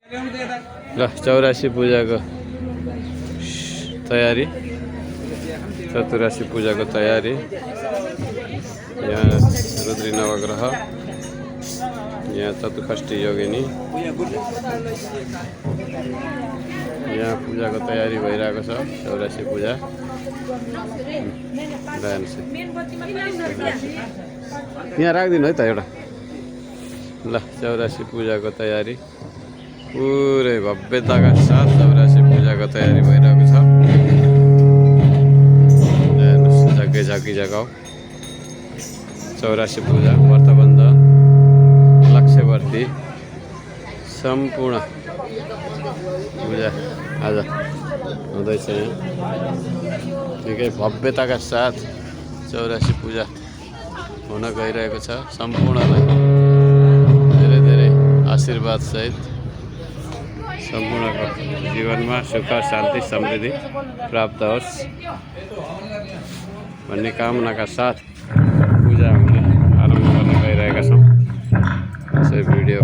ल 84 पूजाको तयारी, 84 पूजाको तयारी। यहाँ रुद्री नवग्रह, यहाँ चतुष्षष्ठी योगिनी, यहाँ पूजाको तयारी भइरहेको छ। 84 पूजा यहाँ राखिदिनु है त एउटा। ल 84 पूजाको तयारी पुरै भव्यताका साथ 84 पूजाको तयारी भइरहेको छ। जग्गै झाँकी जगाऊ 84 पूजा व्रतबन्ध लक्ष्यवर्ती सम्पूर्ण पूजा आज हुँदैछ। यहाँ निकै भव्यताका साथ 84 पूजा हुन गइरहेको छ। सम्पूर्णलाई धेरै धेरै आशीर्वाद सहित सम्पूर्णको जीवनमा सुख शान्ति समृद्धि प्राप्त होस् भन्ने कामनाका साथ पूजा हामीले आरम्भ गर्न गइरहेका छौँ। यसै भिडियो